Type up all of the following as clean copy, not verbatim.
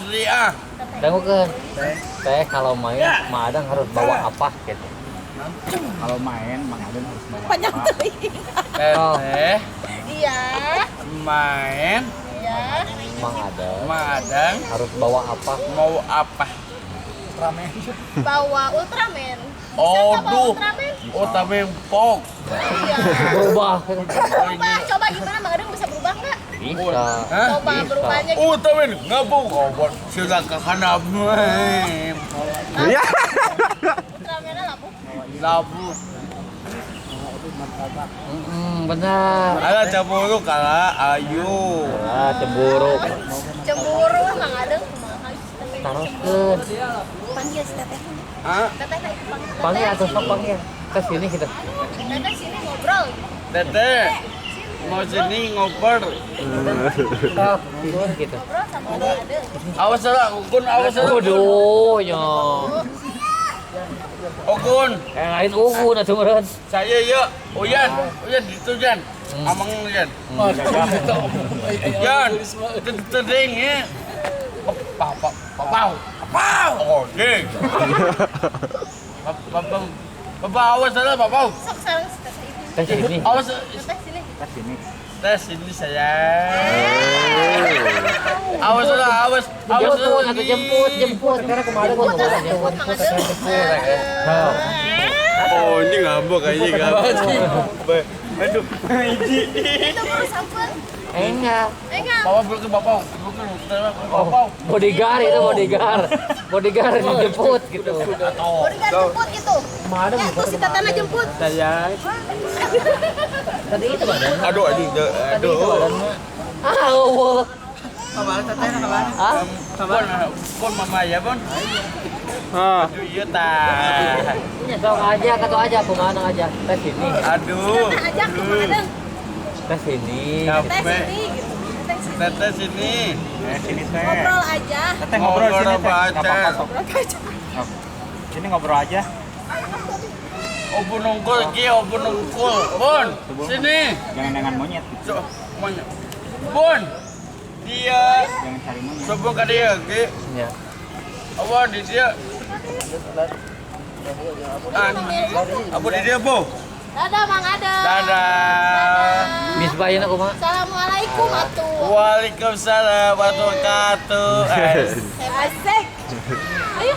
Asli ah. Dangukeun. Teh kalau main Mang Adeng harus bawa apa gitu. Kalau main Mang Adeng harus bawa Panjang apa? teuing. Teteh Iya. main Iya. Mang Adeng Mang Adeng harus bawa apa? mau apa? Bawa Ultraman. Bisa nggak bawa Aduh. Ultraman? Oh, tapi pok. Iya. Berubah. Berubah. Coba gimana Mang Adeng bisa berubah nggak? Bisa. Hah? Coba Bisa. berubahnya gimana? Oh, tapi ngabung obat sudah ke kanan. Iya. Ultramannya labu. Labu. Benar. Ada cemburu kalah ayu. Ah, cemburu. Cemburu Mang Adeng kumaha? Taroskeun. Panggil si teteh. Ah, Teteh teh panggil. Panggil Teteh, atau sok sini. panggil. Ke sini kita. Teteh sini ngobrol. Teteh mau sini ngoper. Sok sini gitu. Ngobrol sama Mang Adeng. Awas lah, Ukun, awas lah. Waduh, nya. Ukun, Eh lain ungun atuh meureun. saya yuk. Uyan, Uyan itu Yan. Amang Yan. Yan, teding ya. Pau, pau, pau, pau. Oke. Pau, pau, awas lah, pau. Sok sareng si teteh itu. Ke sini. Awas, Teteh sini. Tes sini. tes ini sayang. Awas lah, awas, awas. Jemput atau jemput, jemput. Karena kemarin gua Jemput, ngomong jemput, jemput, Mang jemput, Adeng. jemput. Sok. Oh, ini ngambek kayaknya ngambek. Aduh, ini. Itu baru sampun. Eh enggak. Eh enggak. Bawa bukan bapak, bukan bapak. Bodyguard itu bodyguard. Bodyguard dijemput gitu. Bodyguard jemput gitu. Kemarin Ya, tuh si tetehna jemput. Saya tadi itu badan. Aduh, aduh, Tadi itu aduh. badannya. Ah, Allah. Ah, Bon, bon mama ya, bon. Ah. Aduh, iya ta. sok aja, kata aja, kumaha aja. Tes sini, Aduh. Teteh ajak tuh Mang Adeng. tes sini. Teh Capek. sini gitu. Teteh sini. Teteh sini. Eh sini teh. Ngobrol aja. Teteh ngobrol sini teh. Ngobrol Enggak apa-apa aja. sok. Ngobrol aja. Sini ngobrol aja. Obon nongkol ki, obon nongkol. Bon, sini. Jangan dengan monyet gitu. So, monyet. Bon. Dia Jangan cari monyet. sopo ka dia ki. Ya. Apa di dia? Ah, apa di dia, Bu? Dadah Mang Adeng. Dadah. Misbahin aku mah. Assalamualaikum atuh. Waalaikumsalam warahmatullahi wabarakatuh. Asik. Ayo.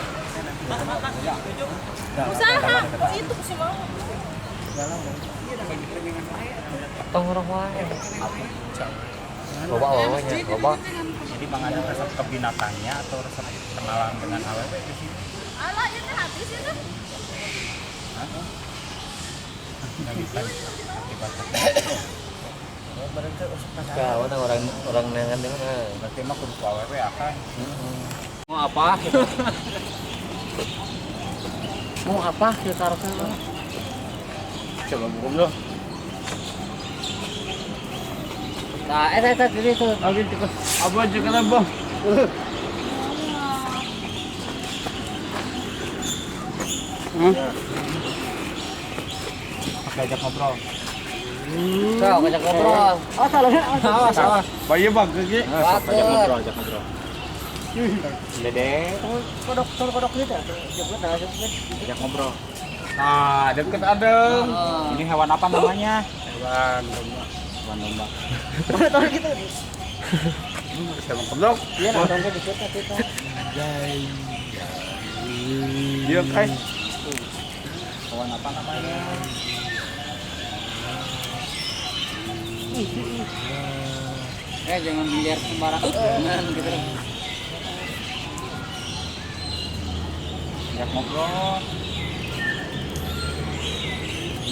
Usaha. Itu sih mau. Tong orang wae. Loba awalnya, loba. Jadi Mang Adeng resep ke binatangnya atau resep kenalan dengan awewe ke sini? Alah, ya teh habis ya teh. Nggak bisa akibatnya. Kawan orang orang nengan dengan. Berarti emang kudu ku awewe akan. Mau apa? Mau apa kita taruhnya? Coba buka dulu. Nah, tadi itu. Oke, cukup. Apa juga lah, Bang? Pakai ajak ngobrol. Sok, ajak ngobrol. Oh, salah. Salah, salah. Bayi bang, ki. Sok, ajak ngobrol, ajak ngobrol. Dede, Kodok, kodok gitu. Jemput, nah, jemput. ajak ngobrol. Nah, deket adeng. Ini hewan apa namanya? Hewan domba. Hewan domba. Gitu. Hewan goblok. Iya, nonton ke dikit kita. Iya, kai. Hewan apa namanya? Eh, jangan biar sembarangan gitu. Ajak ngobrol.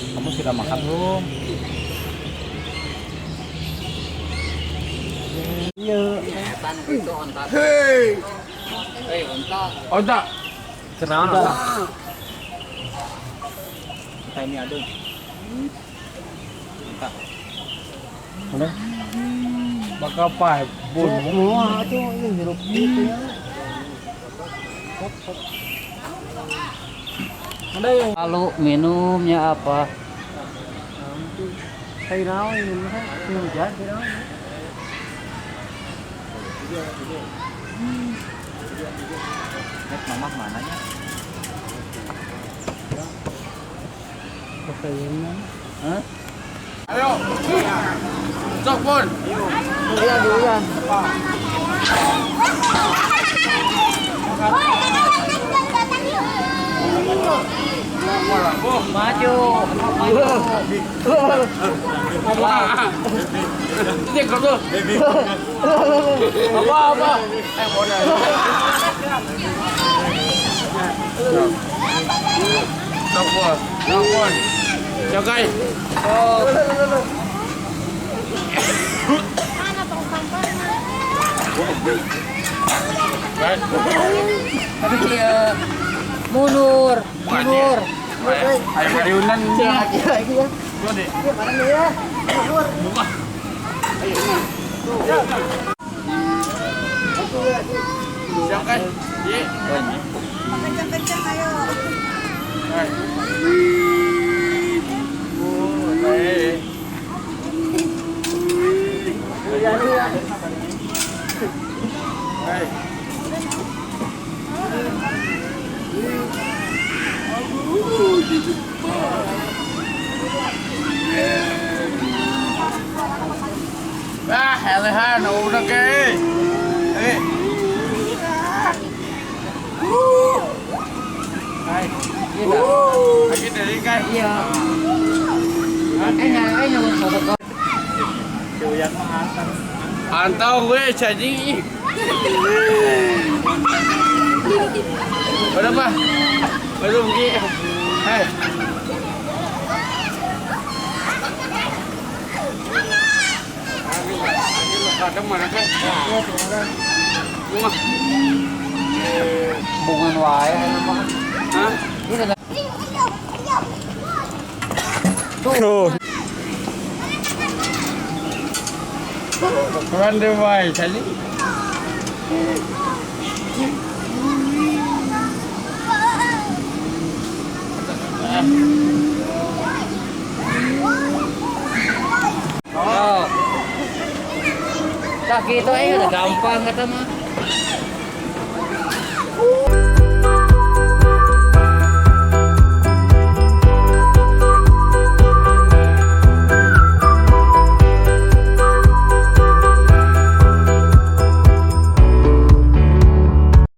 Kamu sudah makan belum? Setan itu onta. Hei. Eh, onta. Onta. Kenapa? Kita ini ada. Kita. Bakal pae bun. Semua tuh ini hirup gitu ya. Lalu minumnya apa? Nek mamah mananya? Hah? Ayo. Sok pun. Iya, duluan. Maju, maju. Ini kerja. Apa apa? Bodoh. Sok pun, sok pun. Jagai. Mana tong sampahnya? Tapi dia mundur, mundur. Ayo kariunan. Lagi ya. Iya, ya? Buka. Siap kan? Iya. Kencang-kencang ayo. Ah, elehan udah ke. Hai. Lagi dari kai. Iya. Antau gue jadi. Berapa? Baru pergi. Hai. Kadang mana kan? Bunga. Bunga wae mah. Hah? Tuh. Keren deh wae tadi. Oh. Tak gitu udah gampang kata mah.